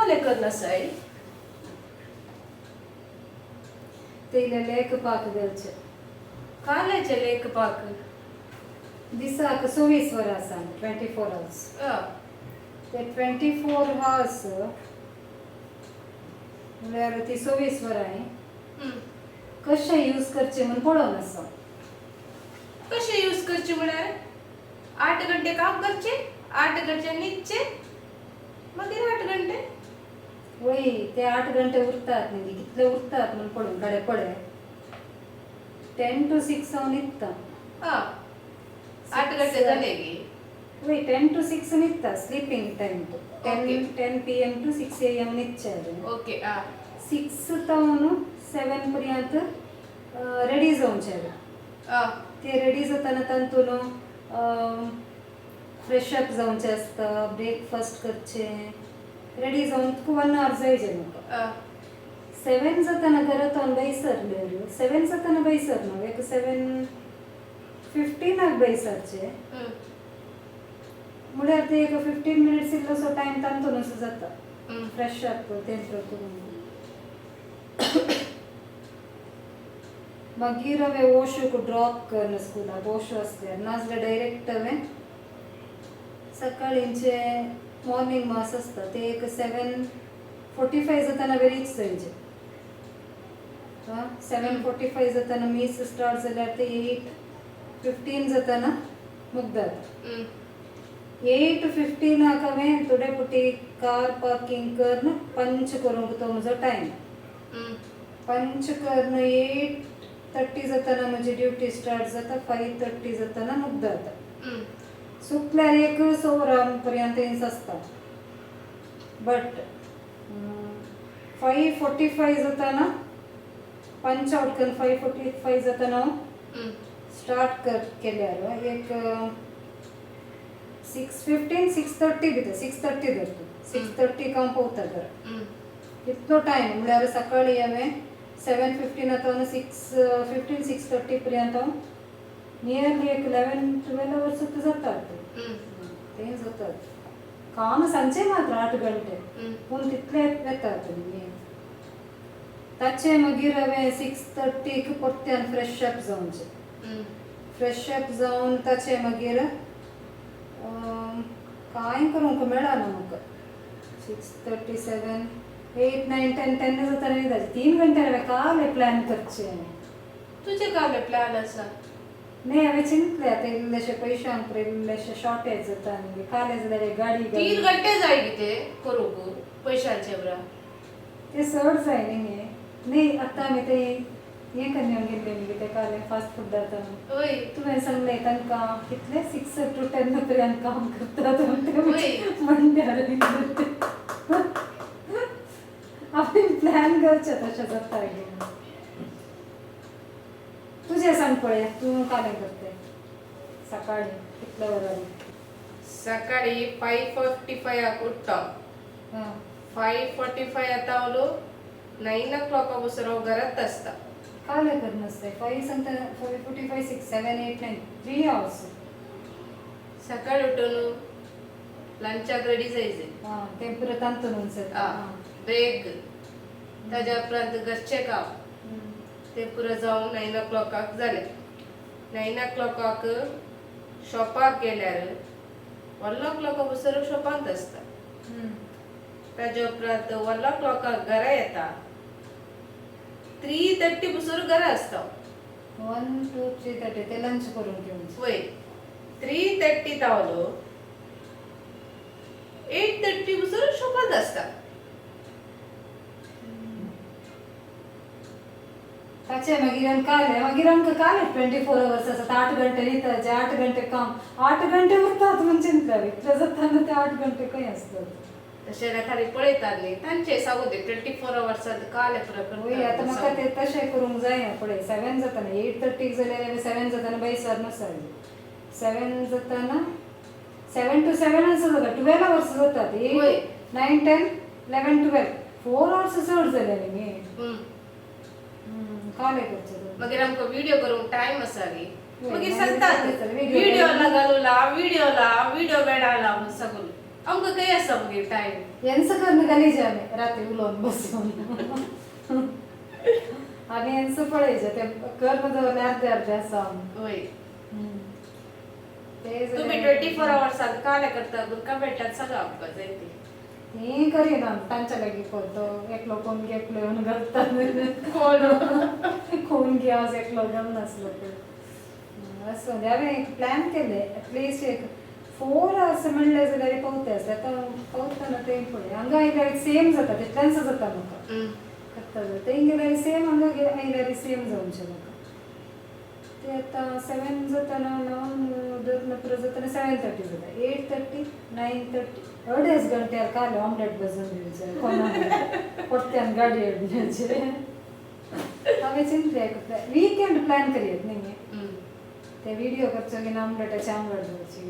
काले करनासाय? ते इल्ले लेक पाक घालचे. काल्याचे लेक पाक? दिसाक 24 वरां आसा, 24 हवर्स. ते 24 हवर्स म्हळ्यार ती 24 वरां कशें यूज करचें म्हूण पळोवन आसा. कशें यूज करचे म्हळ्यार 8 घंटे काम करचे, 8 घंटे न्हिदचे, मागीर 8 घंटे. वय, ते 8 घंटे उरतात न्ही, कितले उरतात म्हूण पळोवन कडेन पळय. 10 to 6 हांव न्हिदता. 8 घंटे जाले गी. वय, 10 to 6 न्हिदता, स्लिपींग टायम तो. Okay. 10 PM to 6 AM न्हिदचें हांवें. ओके. 6 तावन 7 पर्यंत रेडी जावचें हांवें. ते रेडी जाताना तातूंत फ्रेश अप जावचें आसता, ब्रेकफास्ट करचें, रेडी जावन तुका 1 our जाय जे म्हाका. 7 जाताना घरांत हांव बैसरलें. 7 जाताना बैसर न्हू, एक 7:15 बैसरचें. म्हळ्यार ते एक 15 मिनिट्स इल्लोसो टायम तातूंत जाता. फ्रेश अप तें करून मागीर हांवें ओशूक ड्रॉप करन स्कुलाक, ओशू आसल्यार. नाजाल्यार डायरेक्ट हांवें सकाळींचे मॉर्निंग मास आसता ते एक 7:45 जाताना हांवें रीच जायचें. 7:45 जाताना मीस स्टार्ट जाल्यार ते 8:15 जाताना मुगदात. 8:15 हांवें थोडे फावटी कार पार्किंग करन पंच करूंक तो म्हजो टायम. पंच करन 8:30 जाताना म्हजी ड्युटी स्टार्ट जाता, 5:30 जाताना मुगदाता. सुकल्यार एक 6 वरां पर्यंत इंच आसता. बट 5:45 जाताना पंच आवट करून 5:45 जाताना हांव स्टार्ट कर केल्यार एक 6:15 6:30 भितर, 6:30 धरता, 6:30 हांव पावता घरा. इतलो टायम म्हळ्यार सकाळीं हांवें 7:15 आतां 6:15 6:30 पर्यंत हांव नियरली एक 11-12 अवर्स जातात. तें जातात काम सांजचें मात्र 8 घंटे, पूण तितले वेतात न्ही. ताचे मागीर हांवें 6:30 परत्यान फ्रेश अप जावचें. फ्रेश अप जावन ताचे मागीर कांय करूंक मेळना म्हाका. 6:30 7 8 9 10 10 जाताना न्हिदाचें. 3 घंटे हांवें कालें प्लॅन करचें. तुजें कालें प्लॅन आसा? न्ही, हांवें चिंतलें आतां इल्लेशे पयशांक इल्लेशे शॉर्टेज जाता न्ही, कालें जाल्यार एक गाडी. 3 घंटे जाय कितें करूंक पयशांचे ब्रा? ते चड जाय न्ही. न्ही, आतां आमी ते हें करन गेल्ले न्ही, ते कालें फास्ट फूड जाता. वय. तुवें सांगलें तांकां कितलें 6 to 10 पर्यंत काम करतात. वय. म्हणल्यार आमी प्लॅन करचें तशें जाता गे. तुजें सांग पळय, तूं कालें करते सकाळीं कितल्या वरांनी? सकाळी 5:45 उठ्ठा. 5:45 आतां 9 o'clock बसर हांव घरांत आसता. कालें करनासता 5 सांगता, 5:45 6 7 8 9, 3 हवर्स. सकाळी उठून लंचाक रेडी जायचें. आं, तें पुरो तांतून जाता. ब्रेक, ताज्या उपरांत घरचें काम तें पुरो जावन 9 o'clock जालें. 9 o'clock शॉपाक गेल्यार 1 o'clock बसर शॉपांत आसता. ताज्या उपरांत 1 o'clock घरा येता, 3:30 बसर घरा आसता. 1 to 3:30 ते लंच करून घेवन. वय, 3:30 तावलो 8:30 बसर शॉपांत आसता. ताचे मागीर आमी कालें, मागीर आमकां कालें 24 हवर्स आसता. 8 घंटे न्हिदताचे, 8 घंटे काम, 8 घंटे उरतात म्हूण चिंतता. इतले जाता ते 8 घंटे खंय आसतात? तशें खाली पळयतात न्ही, तांचे सांगू ते 24 हवर्सांत कालें पुरो वय, आतां म्हाका करता. ते तशें करूंक जायना. पळय, 7 जाताना 8:30 जाल्यार हांवें 7 जाताना बैसार नसाय, 7 जाताना 7 to 7 आसा जाता, 12 हवर्स जातात. 8 9 10 11 12, 4 हवर्स चड जाले न्ही. कालें करचें. मागीर आमकां व्हिडियो करूंक टायम आसा गे. वय, मागीर मागीर सांगतात सांगतात, व्हिडियो ला घालूला, व्हिडियो ला, व्हिडियो मेळाला म्हूण सगळं. आमकां खंय आसा मागीर टायम? यांचं करून गलीजे आमी राती उलोवन बसून आमी यांचं पळयचें ते करून दवरले अर्दे अर्दे आसा आमी. वय. ते तुम्ही 24 आवर्सान काले करता कमेंटात सांगा आमकां जाय ती. ही करिना तांच्या लागीं कोण तो एकलो कोण एकलो येवन घालता. कोण? कोण घे आज एकलो घालनासलो पळय. असो हांवें एक प्लॅन केले एटलिस्ट एक 4 आवर्स म्हणलें जाल्यार पावता आसलें. आतां पावतना तें पळय हांगा आयल्यार सेम जाता तितलेंच जाता म्हाका करता जाता. थंय गेल्यार सेम, हांगा आयल्यार सेम जावचें म्हाका. ते आतां 7 जातना 9 धरून पुरो जातना 7:30 जाता, 8:30 9:30 अडेच घंट्यार काल ऑमलेट भाजून दिवचें कोणाक परत्यान गाडी हाडण्याचें. हांवें चिंतलें एक विकेंड प्लॅन करयत न्ही ते व्हिडिओ करचो की आमलेटाचे आमलेट जावची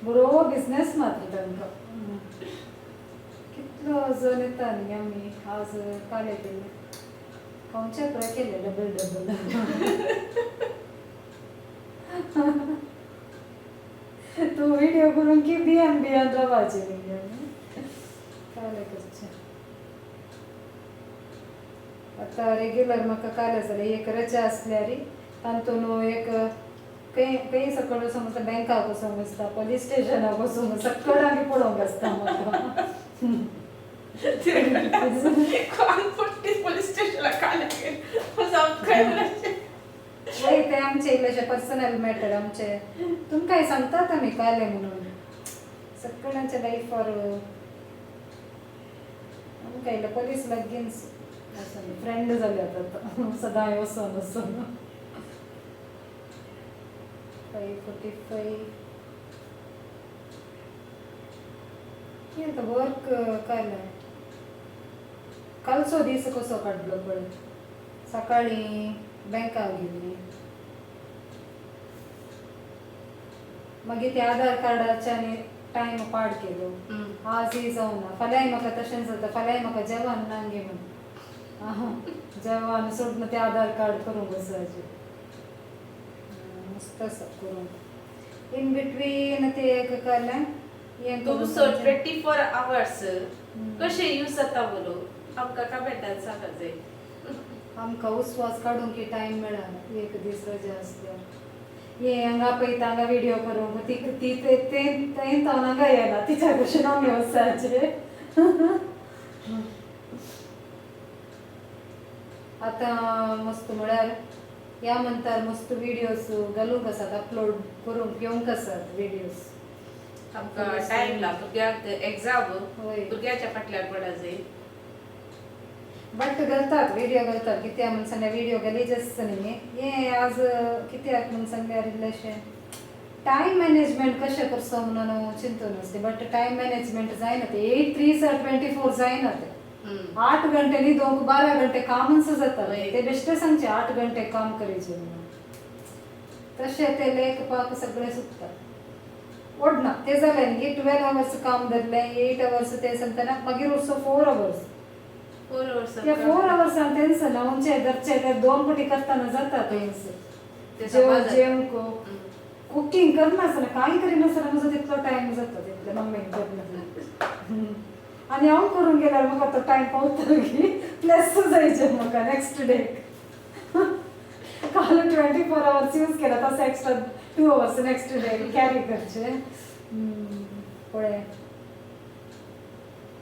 बरो बिजनेस मात्र तांकां. कितलो जण येता न्ही आमी आज काले केले खावचे पुरो केले डबल डबल. तूं व्हिडिओ करून की बियान बियान रावपाचें न्ही आमी काले करचें. आतां रेग्युलर म्हाका काले जालें एक रजा आसल्यार तातूंत एक खंय खंय सकयल समजता बँकाक वचोंक आसता, पोलीस स्टेशनाक वचोंक, सगळ्यांक आमी पळोवंक आसता म्हाका. कोण पट्टी पोलीस स्टेशनाक काले खंय? वय ते आमचे इल्लेशे पर्सनल मॅटर आमचे तुमकांय सांगतात आमी काले म्हणून सगळ्यांच्या लायफार आमकां इल्ले पोलीस लागींच फ्रेंड जाल्यात आतां सदांय वचोन वचोन. 5:45 कितें वर्क काडलें. कालचो दीस कसो काडलो पळय. सकाळीं बँकाक गेली, मागीर ते आधार कार्डाचे आनी टायम पाड केलो. आजय जावना, फाल्यांय म्हाका तशेंच जाता. फाल्यांय म्हाका जेवण ना गे म्हणून जेवण सोडून ते आधार कार्ड करूंक वचपाचें मस्त आसा करूंक. इन बिटवीन ते एक काडलें. तुमचो 24 आवर्स कशें यूज जाता म्हणून आमकां कमेंटात सांगा जाय. आमकां उस्वास काडूंक की टायम मेळना एक दीस रजा आसल्यार. हे हांगा पळयता हांगा व्हिडिओ करूंक ती ती तें थंय हांगा येना तिच्या भशेन आमी वचपाचें. आतां मस्त म्हळ्यार ह्या मंतार मस्त व्हिडियोज घालूंक आसात, अपलोड करूंक येवंक आसात व्हिडियोज. आमकां टायम ना भुरग्यांक एग्जाम, भुरग्याच्या फाटल्यान पडा जाय. बट घालतात व्हिडिओ घालतात कित्याक म्हूण सांगल्यार व्हिडिओ गलीज आसता न्ही. हे आज कित्याक म्हूण सांगल्यार इल्लेशें टायम मॅनेजमेंट कशें करचो म्हणून चिंतून आसलें. बट टायम मॅनेजमेंट जायना तें 8 3 24 जायना तें. 8 घंटे न्ही दोन 12 घंटे कामच जाता ते. बेश्टे सांगचें 8 घंटे काम करीचे म्हणून तशें ते लेखपाक सगळें सुकता ओडना ते जालें न्ही. 12 आवर्स काम धरलें, 8 आवर्स ते सांगतना मागीर उरचो 4 आवर्स. 4 आवर्स त्या 4 आवर्सान तेंच न्हावचें धरचें ते 2 पटी करतना जाता तेंच. जेवंक कुकींग करनासतना कांय करिनासतना म्हजो तितलो टायम जाता तितले मम्मीन करना. आनी हांव करूंक गेल्यार म्हाका तो टायम पावता की प्लस जायचें म्हाका नेक्स्ट डे. काल 24 आवर्स यूज केला तसो extra 2 hours next day carry करचें. पळय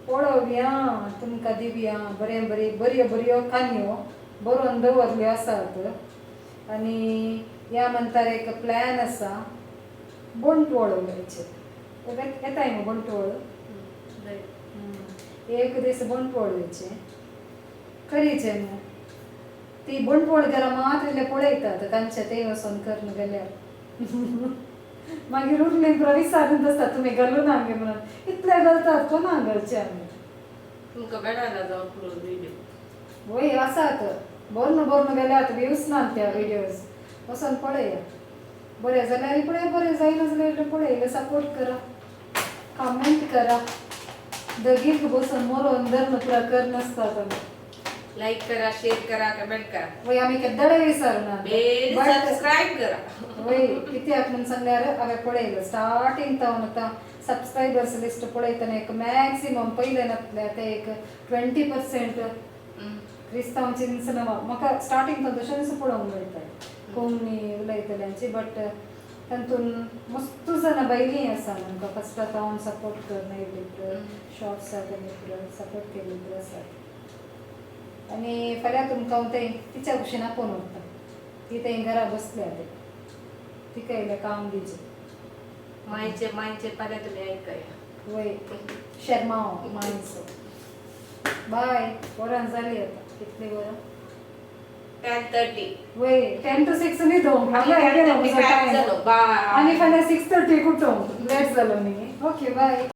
पळोवया तुमकां दिवया बरें बरें बऱ्यो बऱ्यो काणयो बरोवन दवरल्यो आसात. आनी ह्या मंतार एक प्लॅन आसा बंटवळ उलोवचें. येताय मगो बंटवळ? एक दीस बंटवळ वयचें करीचें न्हू. ती बंटवळ गेल्यार मात इल्लें पळयतात तांचे ते वचोन करून गेल्यार मागीर उरलें पुरो विचारून आसता तुमी घालूं ना गे म्हणून. इतले घालतात कोणाक घालचें आमी. तुमकां मेळना जावं पुरो व्हिडिओ. वय आसात बरोवन बरोवन गेल्यात व्यूज ना त्या व्हिडियोज वचोन पळया. बरें जाल्यार पळय, बरें जायना जाल्यार पळय. इल्लें सपोर्ट करा, कमेंट करा. दगीक बसून मरोन धर्म पुरा करनासतात आमी. लाईक करा, शेअर करा, कमेंट करा. वय आमी केद्दाडे विसरना. बेन But- subscribe करा. वय कित्याक म्हूण सांगल्यार हांवें पळयलें स्टार्टींग तावन आतां सबस्क्रायबर्स लिस्ट पळयतना एक मॅक्सिमम पयलें नासलें ते एक 20% क्रिस्तांव चिंचना. म्हाका स्टार्टींग तावन तशेंच पळोवंक मेळटा कोंकणी उलयतल्यांची, बट तातून मस्त जाणां बायलीं आसा आमकां फस्ट तावन सपोर्ट करून येयल्ली, शॉर्ट्स सपोर्ट केल्ली आसा. आनी फाल्यां तुमकां हांव तें तिच्या भशेन आपोवन व्हरता. ती थंय घरा बसल्या ते तिका येयलें काम दिवचें. मायचे मायचे फाल्यां तुमी आयकया. वय, शर्मा मायचो. बाय. वरां जाली आतां. कितली वरां? 10:30. वय, 10 to 6 न्ही तो बाय. आनी फाल्यां 6:30 कुटोंक लेट जालो न्ही. Okay, bye.